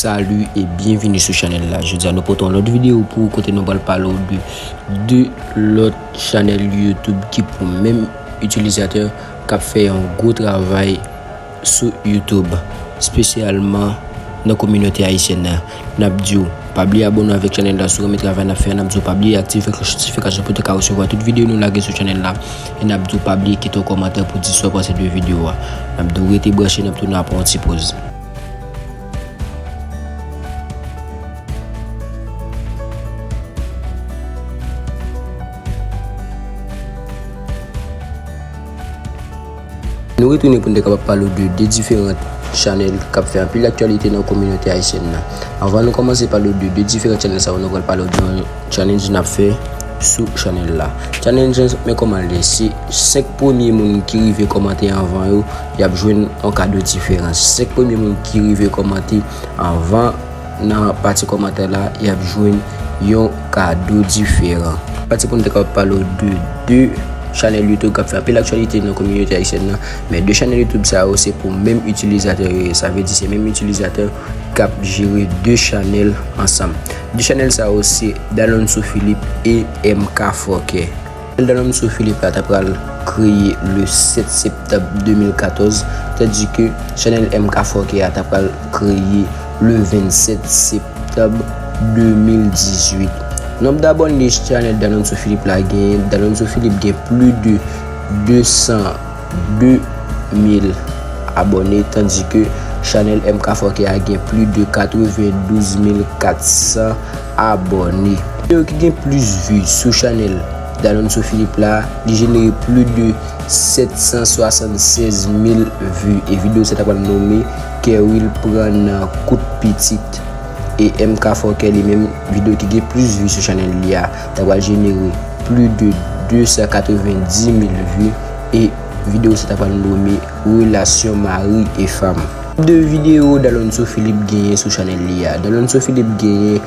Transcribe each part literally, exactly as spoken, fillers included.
Salut et bienvenue sou chanèl la. Jodi a nou pote yon lòt videyo pou ou kote nou pral pale w de de lòt chanèl YouTube ki pou menm itilizatè k ap fè yon gwo travay sou YouTube, espesyalman nan kominote ayisyèn nan. N ap di w pa bliye abòne avèk chanèl la si w renmen travay n ap fè a. N ap di w pa bliye aktive klòch notifikasyon pou te ka resevwa tout videyo nou lage sou chanèl la. E n ap di w pa bliye kite yon kòmantè pou di sa w panse de videyo a. N ap di w rete branche, n ap tounen apre yon ti poz. Nou retounen pou n te kapab pale w de de diferan chanèl k ap fè anpil aktyalite nan kominote ayisyèn nan. Anvan nou kòmanse pale w de de diferan chanèl sa yo, nou pral pale w de yon challenge n ap fè sou chanèl la. Challenge lan, men kòman l ye, se senk premye moun ki rive kòmante anvan yo, y ap jwenn yon kado diferan. Senk premye moun ki rive kòmante anvan nan pati kòmantè la, y ap jwenn yon kado diferan. Pati pou n te kapab pale w de de chanèl YouTube k ap fè anpil aktyalite nan kominote ayisyèn nan, men de chanèl YouTube sa yo se pou menm itilizatè yo ye. Sa vle di se menm itilizatè k ap jere de chanèl ansanm. De chanèl sa yo se Dalonso Philippe e M K Forke. Chanèl Dalonso Philippe la ta pral kreye le sèt septanm de mil katòz, tandike chanèl M K Forke a ta pral kreye le vennsèt septanm de mil dizuit. Nonb dabòne chanèl Dalonso Philippe la genyen, Dalonso Philippe gen plis de de san de mil abòne, tandike chanèl M K Forke a gen plis de katrevendouz mil katsan abòne. Videyo ki gen plis vi sou chanèl Dalonso Philippe la, li jenere plis de sèt san swasannsèz mil vi. E videyo sa ta pral nonmen Kerwil pran nan kout pitit. E M K Forke li menm, videyo ki gen plis vi sou chanèl li a, ta pral jenere plis de de san katrevendiz mil vi. E videyo sa ta pral nonmen Relasyon mari e fanm. De videyo Dalonso Philippe genyen sou chanèl li a. Dalonso Philippe genyen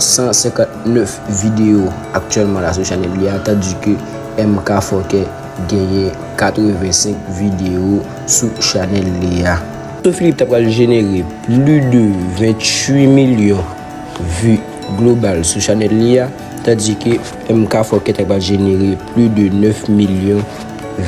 san senkant nèf videyo aktyèlman la sou chanèl li a, tandike M K Forke genyen katrevensenk videyo sou chanèl li a. Dalonso Philippe ta pral jenere plis de venntuit milyon vi global sou chanèl li a, tandike M K Forke ta pral jenere plis de nèf milyon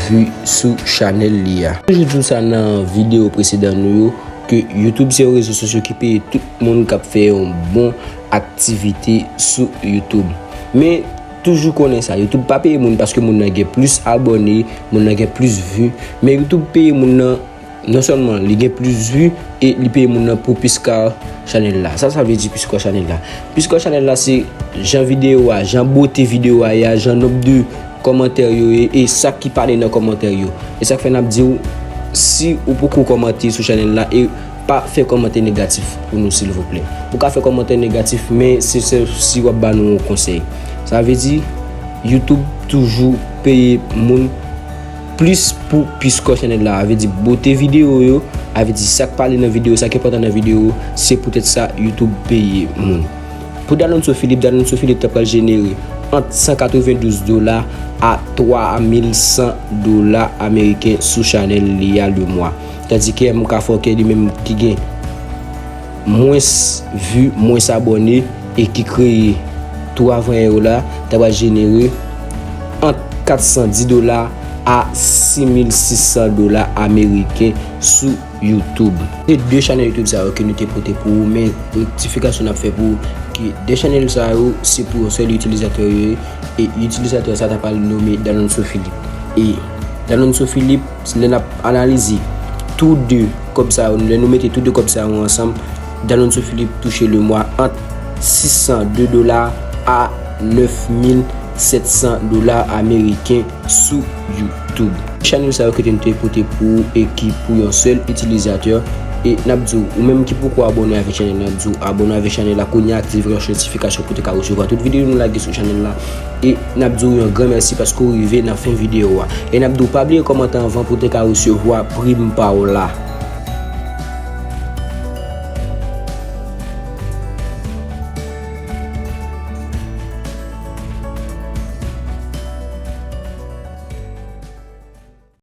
vi sou chanèl li a. Toujou di w sa nan videyo presedan nou yo, ke YouTube se yon rezo sosyo ki peye tout moun k ap fè yon bon aktivite sou YouTube. Men, toujou konnen sa, YouTube pa peye moun paske moun nan gen plis abòne, moun nan gen plis vi, men YouTube peye moun nan, non sèlman li gen plis vi, e li peye moun nan pou plis ka chanèl la. Sa sa vle di plis ka chanèl la? Plis ka chanèl la se jan videyo a, jan bote videyo a ye a, jan nonb de kòmantè yo ye, e sa ki pale nan kòmantè yo. E sa k fè n ap di w, si ou poko kòmante sou chanèl la, e pa fè kòmantè negatif pou nou, silvouplè. Ou ka fè kòmantè negatif, men se sèl si w ap ba nou yon konsèy. Sa vle di, YouTube toujou peye moun plis pou plis ka chanèl la. A vle di, bote videyo yo, a vle di, sa k pale nan videyo, sa k enpòtan nan videyo, se poutèt sa YouTube peye moun. Pou Dalonso Philippe, Dalonso Philippe ta pral jenere ant san katrevendouz dola a twa mil san dola ameriken sou chanèl li a le mwa. Tandike M K Forke li menm ki gen mwens vi, mwens abòne, e ki kreye tou avan yè yo la, ta pral jenere ant kat san dis dola a sis mil sis san dola ameriken sou YouTube. Se de chanèl YouTube sa yo ke nou te pote pou ou, men rektifikasyon n ap fè pou ou, ke de chanèl sa yo, se pou yon sèl itilizatè yo ye, e itilizatè sa ta pral nonmen Dalonso Philippe. E Dalonso Philippe, lè n ap analize tou de kòb sa yo, lè nou mete tou de kòb sa yo ansanm, Dalonso Philippe touche le mwa ant sis san de dola a nèf mil sèt san dola ameriken sou YouTube. Chanèl sa yo ke nou te pote pou ou e ki pou yon sèl itilizatè. E n ap di w, ou menm ki poko abòne avèk chanèl la, n ap di w abòne avèk chanèl la kounye a, aktive klòch notifikasyon pou te ka resevwa tout videyo nou lage sou chanèl la. E n ap di w yon gran mèsi paske w rive nan fen videyo a. E n ap di w pa bliye kòmante anvan pou te ka resevwa prim pa w la.